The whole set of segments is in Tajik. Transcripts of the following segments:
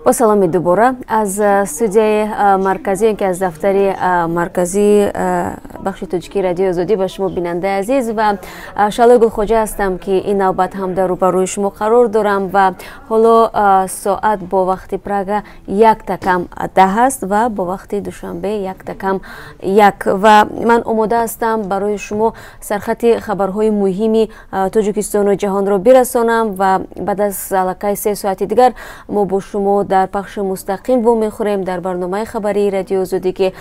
Бо саломи дубора аз студияи марказӣ, ки аз дафтари марказии бахши тоҷикии Радиои Озодӣ ба шумо, бинандаи азиз, ва Шаҳлои Гулхоҷа ҳастам, ки ин навбат ҳам дар рӯбарӯи шумо қарор дорам. Ва ҳоло соат бо вақти Прага 0:50 аст ва бо вақти Душанбе 0:45, ва ман омода ҳастам барои шумо сархати хабарҳои муҳими Тоҷикистону ҷаҳонро бирасонам. Ва баъд аз аллакай 3 соати дигар мо бо шумо дар пахши мустақим вомехӯрем дар барномаи хабарии Радиои Озодӣ, ки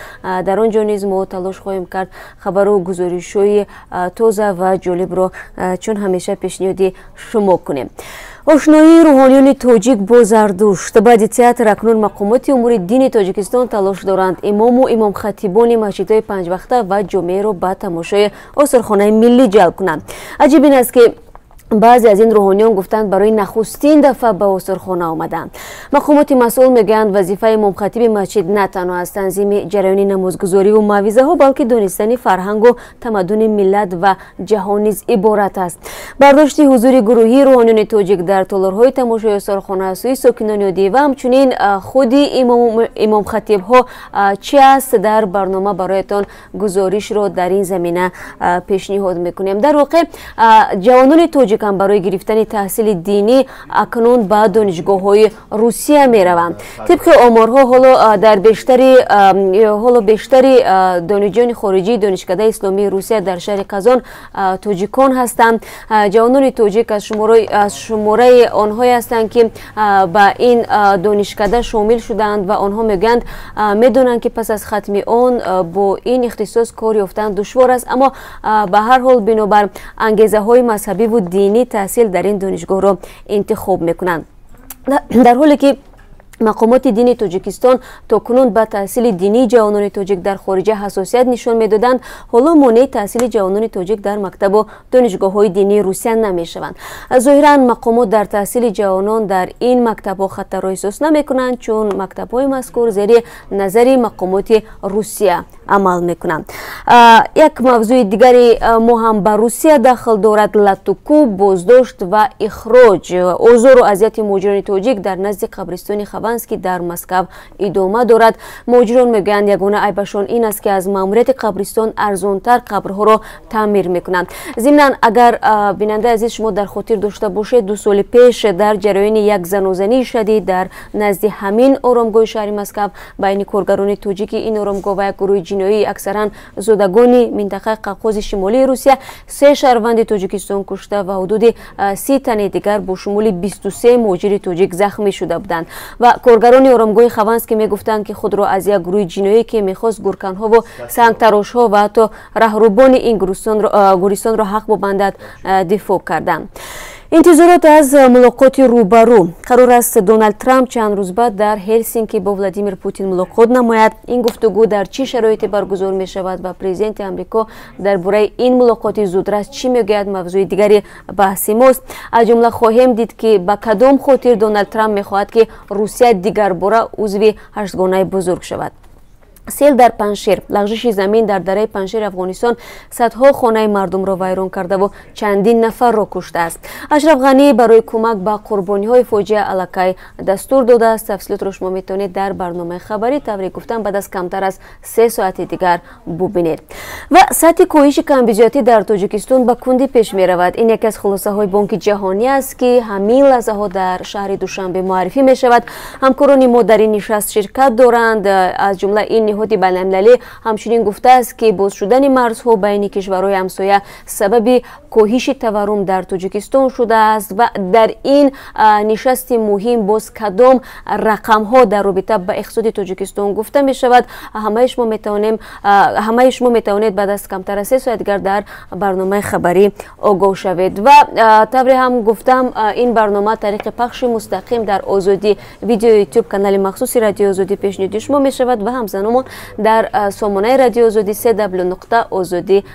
дар он ҷо низ мо талош хоҳем кард хабару гузоришҳои тоза ва ҷолибро чун ҳамеша пешниҳоди шумо кунем. Ошноии рӯҳониёни тоҷик бо Зардушт. Баъди театр акнун мақомоти умури дини Тоҷикистон талош доранд имому имомхатибони масҷидҳои панҷвақта ва ҷомеаро ба тамошои осорхонаи миллӣ ҷалб кунанд. Аҷиб ин аст, ки баъзе аз ин рӯҳониён гуфтанд, барои нахустин дафъа ба осорхона омаданд. Мақомоти масъул мегӯянд, вазифаи имомхатиби масҷид на танҳо аз танзими ҷараёни намозгузориву мавъизаҳо, балки донистани фарҳангу тамаддуни миллат ва ҷаҳон низ иборат аст. Бардошти ҳузури гурӯҳии рӯҳониёни тоҷик дар толорҳои тамошои осорхона аз сӯи сокинони оддӣ ва ҳамчунин худи имомхатибҳо чи аст, дар барнома бароятон гузоришро дар ин замина пешниҳод мекунем. Дар воқеъ, ҷавонони тоҷик ҳам барои гирифтани таҳсили динӣ акнун ба донишгоҳҳои Русия мераванд. Тибқи оморҳо, ҳоло дар бештари ҳоло бештари донишҷӯёни хориҷии Донишкадаи исломии Русия дар шаҳри Қазон тоҷикон ҳастанд. Ҷавонони тоҷик аз шумораи онҳое ҳастанд, ки ба ин донишкада шомил шудаанд, ва онҳо мегӯянд, медонанд, ки пас аз хатми он бо ин ихтисос кор ёфтан душвор аст, аммо ба ҳар ҳол бинобар ангезаҳои мазҳабиву динӣ таҳсил дар ин донишгоҳро интихоб мекунанд. Дар ҳоле ки мақомоти дини Тоҷикистон то кунун ба таҳсили динии ҷавонони тоҷик дар хориҷа ҳассосият нишон медоданд, ҳоло монеи таҳсили ҷавонони тоҷик дар мактабу донишгоҳҳои динии Русия намешаванд. Зоҳиран, мақомот дар таҳсили ҷавонон дар ин мактабҳо хатарро эҳсос намекунанд, чун мактабҳои мазкур зери назари мақомоти Русия амал мекунанд. Як мавзӯи дигари мо ҳам ба Русия дахл дорад: латтукӯб, боздошт ва ихроҷ. Озору азияти муҳоҷирони тоҷик дар назди қабристони Хованский дар Москав идома дорад. Муҳоҷирон мегӯянд, ягона айбашон ин аст, ки аз маъмурияти қабристон арзонтар қабрҳоро таъмир мекунанд. Зимнан, агар, бинандаи азиз, шумо дар хотир дошта бошед, 2 соли пеш дар ҷараёни як занозании шадид дар назди ҳамин оромгоҳи шаҳри Москав байни коргарони тоҷики ин оромгоҳ ва як гурӯҳи ҷиноӣ, аксаран зодагони минтақаи Қавқози Шимолии Русия, се шаҳрванди Тоҷикистон кушта ва ҳудуди 30 тани дигар бо шумули 23 муҳоҷири тоҷик захмӣ шуда буданд. Ва коргарони оромгоҳи Хованский мегуфтанд, ки худро аз як гурӯҳи ҷиноӣ, ки мехост гӯрканҳову сангтарошҳо ва ҳатто раҳрубони ин гӯристонро ҳақ бубандад, дифоъ карданд. Интизорот аз мулоқоти рӯбарӯ. Қарор аст Доналд Трамп чанд рӯз баъд дар Ҳелсинки бо Владимир Путин мулоқот намояд. Ин гуфтугӯ дар чӣ шароите баргузор мешавад ва президенти Амрико дар бораи ин мулоқоти зудрас чӣ мегӯяд, мавзӯи дигари баҳси мост. Аз ҷумла хоҳем дид, ки ба кадом хотир Доналд Трамп мехоҳад, ки Русия дигарбора узви Ҳаштгонаи бузург шавад. Сел дар Паншер. Лағжиши замин дар дараи Паншери Афғонистон садҳо хонаи мардумро вайрон кардаву чандин нафарро куштааст. Ашраф Ғанӣ барои кӯмак ба қурбониҳои фоҷиа аллакай дастур додааст. Тафсилотро шумо метавонед дар барномаи хабарӣ, тавре гуфтам, баъд аз камтар аз 3 соати дигар бубинед. Ва сатҳи коҳиши камбизоатӣ дар Тоҷикистон ба кундӣ пеш меравад. Ин яке аз хулосаҳои Бонки Ҷаҳонӣ аст, ки ҳамин лаҳзаҳо дар шаҳри Душанбе муаррифӣ мешавад. Ҳамкорони мо дар ин нишаст ширкат доранд. Аз ҷумла ин ниҳоди байналмилалӣ ҳамчунин гуфтааст, ки боз шудани марзҳо байни кишварҳои ҳамсоя сабаби коҳиши таваррум дар Тоҷикистон шудааст. Ва дар ин нишасти муҳим боз кадом рақамҳо дар робита ба иқтисоди Тоҷикистон гуфта мешавад, ҳамаи шумо метавонед баъд аз камтар аз 3 соат дигар дар барномаи хабарӣ огоҳ шавед. Ва тавре ҳам гуфтам, ин барнома тариқи пахши мустақим дар Озодӣ Видео, Ютуб канали махсуси Радиои Озодӣ пешниҳоди шумо мешавад ва ҳамзамон дар сомонаи Радиои Озодӣ, cw.ozodi.org.